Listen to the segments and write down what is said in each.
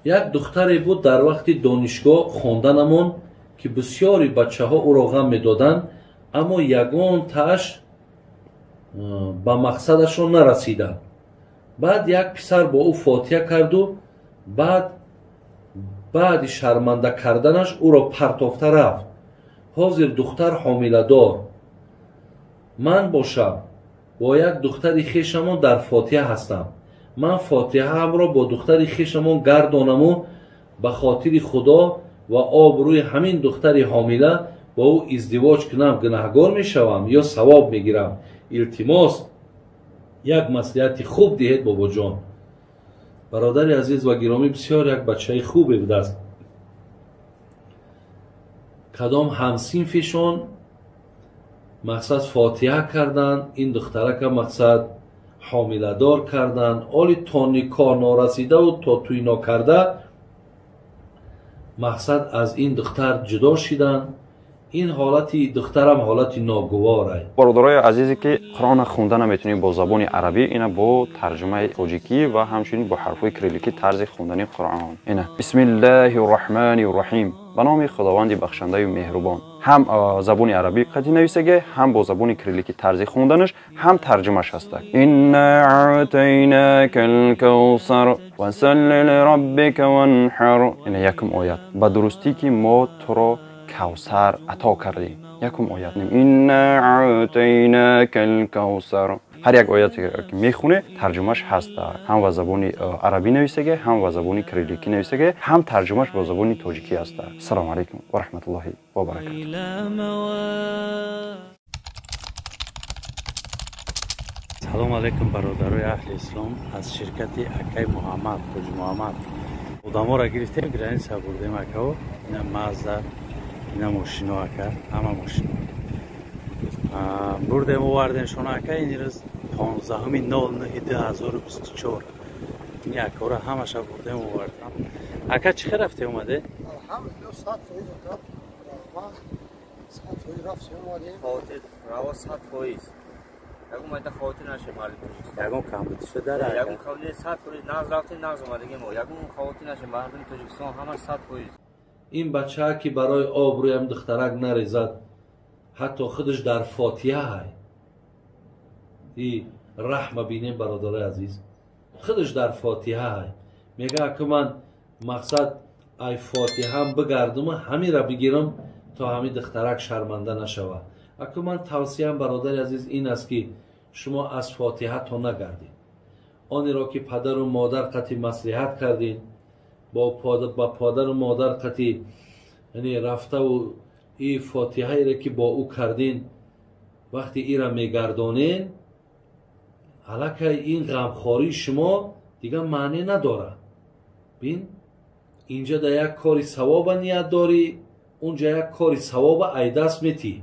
Як духтаре буд дар вақти донишгоҳ хонданамон, ки бисёри бачаҳо ӯро ғам медоданд, аммо ягон тааш ба мақсадашон нарасиданд. Баъд як писар бо ӯ фотиҳа карду баъди шарманда карданаш ӯро партофта рафт. Ҳозир духтар ҳомиладор. Ман бошам бо як духтари хешамон дар фотиҳа ҳастам. Ман фотиҳаамро бо духтари хешамон гардонаму ба хотири Худо ва обрӯи ҳамин духтари ҳомила бо ӯ издивоҷ кунам, гунаҳгор мешавам ё савоб мегирам? Илтимос, як маслиҳати хуб диҳед, бобоҷон. Бародари азиз ва гиромӣ, бисёр як бачаи хубе будааст. Кадом ҳамсинфишон мақсад фотиҳа карданд, ин духтарака мақсад ҳомиладор карданд. Оли то никоҳ норасидаву то тӯй нокарда мақсад аз ин духтар ҷудо шиданд. Ин ҳолати духтарам ҳолати ногуворай. Бародарои азизе, ки Қуръонро хонда наметавонед бо забони арабӣ, ина бо тарҷумаи тоҷикӣ ва ҳамчунин бо ҳарфҳои кирилликӣ тарзи хондани Қуръон. Ина: Бисмиллаҳи рраҳмани рраҳим, ба номи Худованди бахшандаю меҳрубон. Ҳам забони арабӣ қатъи нависаге, ҳам бо забони кирилликӣ тарзи хонданаш, ҳам тарҷумаш ҳаста. Инна аътайнака лкавсар фасалли лираббика ванҳар. Ина якум оят: ба дурустӣ, ки мо туро Кавсар ато кардем. Якум оят: Инна аътайнака лкавсар. Ҳар як ояте ки мехоне, тарҷумаш ҳаста. Ҳам ба забони арабӣ нависаге, ҳам ба забони кирилликӣ нависаге, ҳам тарҷумаш бо забони тоҷикӣ ҳаста. Ассалому алайкум ва раҳматуллоҳи ва баракату. Салому алайкум, бародарои аҳли ислом. Аз ширкати акай Муҳаммад, Ҳоҷи Муҳаммад, одаморо гирифтем, граница бурдем, акао. Ина Мазда, ина мошино, ака, ҳама мошино бурдем, овардем шона, ака. Ин рӯз 15-09-2024 ин акора ҳамаша бурдем, овардам, ака. Чӣ хел рафте омаде? Алҳамдулилло, 100%, ака, 100% рафтем, омадем. Хотир раво 100%, ягон майда хотир нашед, мардуми Тоҷикистон. Ягон камбудӣ шуда? Ягон камбудӣ, 100% нағз рафтем, нағз омадагем мо. Ягон хотир нашед, мардуми Тоҷикистон, ҳама 100%. Ин бачаа, ки барои обрӯям духтарак нарезад, ҳатто худаш дар фотиҳа. И раҳма бинем, бародарои азиз, худаш дар фотиҳа мега, ки ман мақсад ай фотиҳам бигардуму ҳамира бигирам, то ҳамин духтарак шарманда нашава. Аку ман тавсияам, бародари азиз, ин аст, ки шумо аз фотиҳа то нагардед. Онеро ки падару модар қати маслиҳат кардед, ба падару модар қати яъне рафтаву и фотиҳаере ки бо ӯ кардин, вақте ира мегардонен, аллакай ин ғамхории шумо дигар маъне надорад. Бин, инҷа да як кори савоба ният дорӣ, унҷа як кори савоба айдаст метӣ,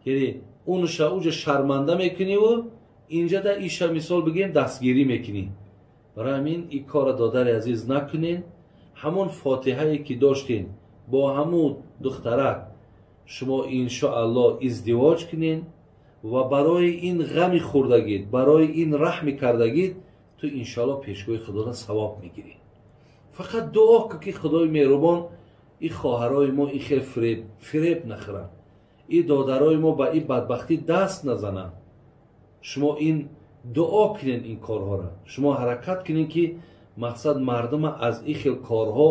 яъне унша уҷа шарманда мекуниву инҷа да иша, мисол бигем, дастгирӣ мекунӣ. Барои ҳамин ин корра, додари азиз, накунен. Ҳамон фотиҳае ки доштен бо ҳамун духтарак, шумо иншоаллоҳ издивоҷ кунен ва барои ин ғами хӯрдагид, барои ин раҳми кардагид, ту иншоаллоҳ пешгоҳи Худода савоб мегирӣ. Фақат дуо кун, ки Худои меҳрубон ин хоҳарои мо ин хел фиреб нахӯранд, ин додарои мо ба ин бадбахтӣ даст назананд. Шумо ин дуо кунед, ин корҳоро шумо ҳаракат кунед, ки мақсад мардума аз ин хел корҳо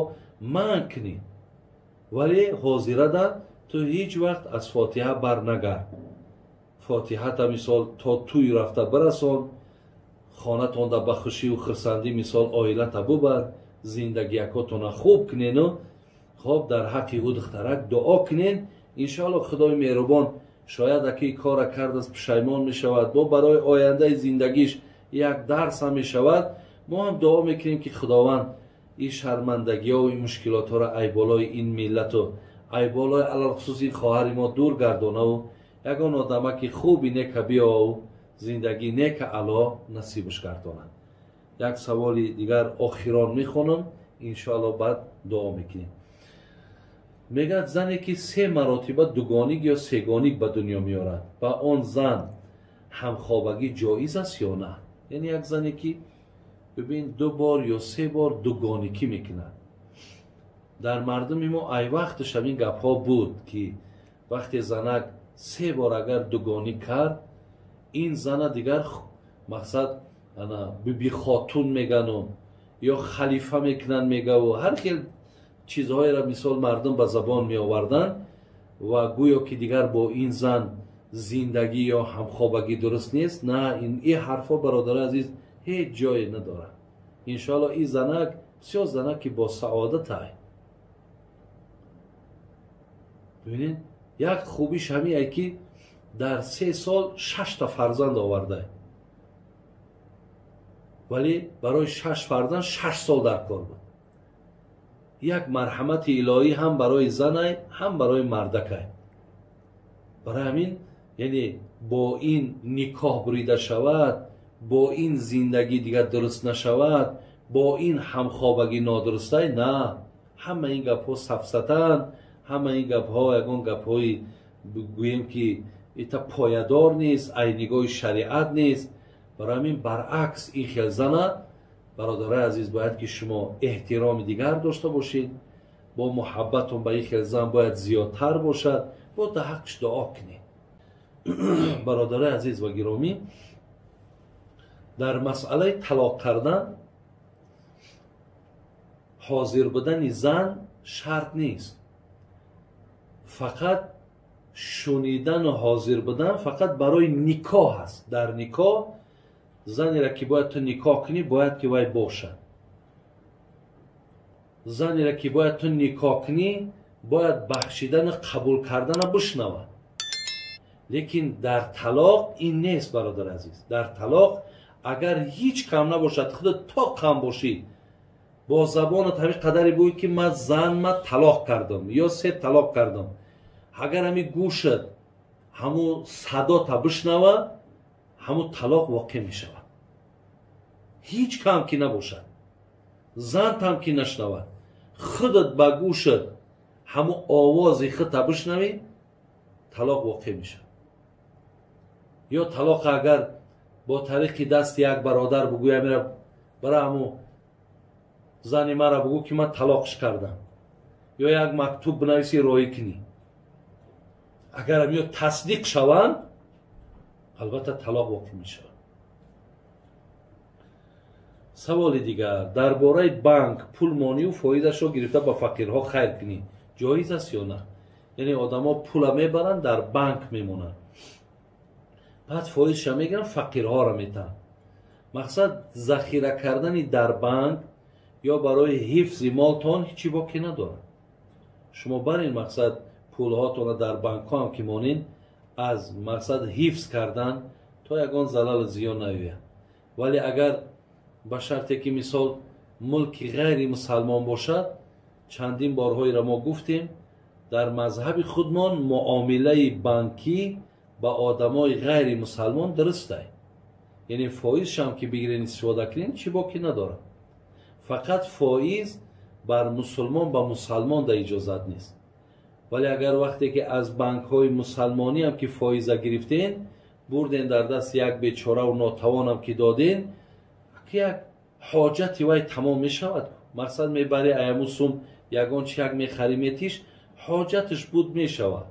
манъ кунед. Вале ҳозирада ту ҳеҷ вақт аз фотиҳа бар нагард. Фотиҳата, мисол, то тӯй рафта бирасон, хонатонда ба хушию хурсандӣ, мисол, оилата бубар, зиндагиякотона хуб кунену хоб дар ҳаққи ӯ духтарак дуо кунен. Иншоалло Худои меҳрубон, шояд аки кора кардааст, пушаймон мешавад, бо барои ояндаи зиндагиш як дарс ҳам мешавад. Мо ҳам дуо мекунем, ки Худованд ин шармандагиҳо, ин мушкилотҳоро ай болои ин миллату ай болои алалхусус ин хоҳари мо дур гардонаву ягон одамаки хуби нека биёву зиндагӣ нека ало насибаш гардонад. Як саволи дигар охирон мехонам, иншоалло баъд дуо мекунем. Мегӯяд, зане ки се маротиба дугоник ё сегоник ба дунё меорад, ба он зан ҳамхобагӣ ҷоиз аст ё на? Яъне як зане ки Бибин, 2 бор ё 3 бор дугоникӣ мекунад. Дар мардуми мо ай вақташ ҳамин гапҳо буд, ки вақте занак 3 бор агар дугонӣ кард, ин зана дигар мақсад ана биби хотун мегану ё халифа мекунанд мегаву ҳар хел чизҳоеро мисол мардум ба забон меоварданд ва гӯё ки дигар бо ин зан зиндагӣ ё ҳамхобагӣ дуруст нест. На, ин ҳарфҳо, бародари азиз, ҳеҷ ҷое надорад. Иншоалло ин занак бисёр занаки бо саодатай. Бибинед, як хубиш ҳамие ки дар 3 сол 6 та фарзанд оварда, вале барои 6 фарзанд 6 сол дар кор буд. Як марҳамати илоҳӣ ҳам барои занай, ҳам барои мардакай. Барои ҳамин, яъне бо ин никоҳ бурида шавад, бо ин зиндагӣ дигар дуруст нашавад, бо ин ҳамхобагӣ нодурустай, на, ҳама ин гапҳо сафсатанд, ҳама ин гапҳо ягон гапҳои гӯем ки ита поядор нест, ай нигоҳи шариат нест. Барои ҳамин баръакс ин хел зана, бародарои азиз, бояд ки шумо эҳтироми дигар дошта бошед, бо муҳаббатон ба ин хел зан бояд зиёдтар бошад, бо дар ҳаққш дуо кунед. Бародарои азиз ва гиромӣ, дар масъалаи талоқ кардан ҳозир будани зан шарт нест. Фақат шунидану ҳозир будан фақат барои никоҳ аст. Дар никоҳ занеро ки бояд ту никоҳ кунӣ, бояд ки вай бошад. Занеро ки бояд ту никоҳ кунӣ, бояд бахшидану қабул кардана бишнавад. Лекин дар талоқ ин нест, бародари азиз. Дар талоқ агар ҳеҷ кам набошад, худат то кам бошӣ, бо забонат ҳамин қадаре буй ки ман зан ма талоқ кардам ё 3 талоқ кардам, агар ҳамин гӯшат ҳамун садота бишнава, ҳамун талоқ воқеъ мешавад. Ҳеҷ кам ки набошад, зантам ки нашнавад, худат ба гӯшат ҳамун овози худта бишнавӣ, талоқ воқеъ мешавад. Ё талоқ агар бо тариқи дасти як бародар бугӯя, мера бара ҳамун зани мара бугӯ ки ман талоқш кардам, ё як мактуб бинависӣ роҳӣ кунӣ, агар ё тасдиқ шаванд, албатта талоқ воқеъ мешавад. Саволи дигар дар бораи банк пул монию фоидашро гирифта ба фақирҳо хайр кунӣ ҷоиз аст ё на? Яъне одамо пула мебаранд, дар банк мемонанд, баъд фоизша мегиранд, фақирҳоро метаҳанд. Мақсад захира кардани дар банк ё барои ҳифзи молтон ҳеҷ боке надорад. Шумо барин мақсад пулҳотонро дар банкҳо ҳам ки монин, аз мақсад ҳифз кардан то ягон залалу зиён наояд. Вале агар ба шарте ки мисол мулки ғайри мусалмон бошад, чандин борҳоеро мо гуфтем, дар мазҳаби худмон муомилаи банкӣ ба одамои ғайри мусалмон дурустай. Яъне фоизшам ки бигирен истифода кунен, чӣ боке надорад. Фақат фоиз бар мусулмон ба мусалмон да иҷозат нест. Вале агар вақте ки аз банкҳои мусалмонӣ ҳам ки фоиза гирифтен, бурден дар даст як бечораву нотавонам ки доден, як ҳоҷати вай тамом мешавад. Мақсад мебари аяму сум ягон чи як мехарӣ метиш, ҳоҷаташ буд мешавад,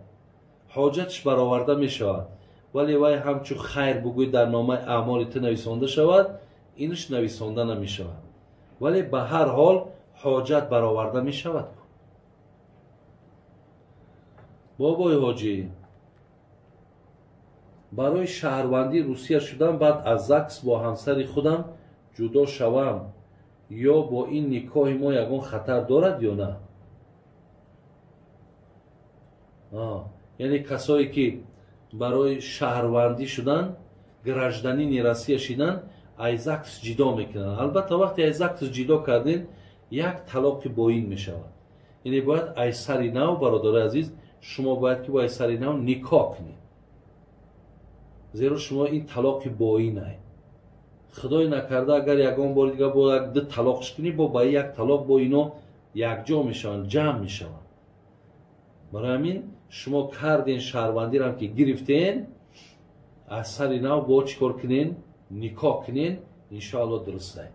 ҳоҷаташ бароварда мешавад. Вале вай ҳамчун хайр бугӯй дар номаи аъмоли ту нависонда шавад, инаш нависонда намешавад. Вале ба ҳар ҳол ҳоҷат бароварда мешавад. Бобои ҳоҷӣ, барои шаҳрвандии Русия шудан баъд аз ЗАГС бо ҳамсари худам ҷудо шавам ё бо ин никоҳи мо ягон хатар дорад ё на? Яъне касое ки барои шаҳрвандӣ шудан, гражданини Россия шидан, аз ЗАГС ҷидо мекунанд. Албатта вақте аз ЗАГС ҷидо кардем, як талоқи боин мешавад. Яъне бояд аз сари нав, бародарои азиз, шумо бояд ки бо аз сари нав никоҳ кунед, зеро шумо ин талоқи боинай. Худой накарда агар ягон бори дигар бо як ду талоқш кунӣ, бо ба як талоқ бо ино якҷо мешаванд, ҷамъ мешаванд. Барои ҳамин шумо карден шаҳрвандирам ки гирифтен, аз сари нав бо чӣ кор кунен? Никоҳ кунен, иншоалло дурустай.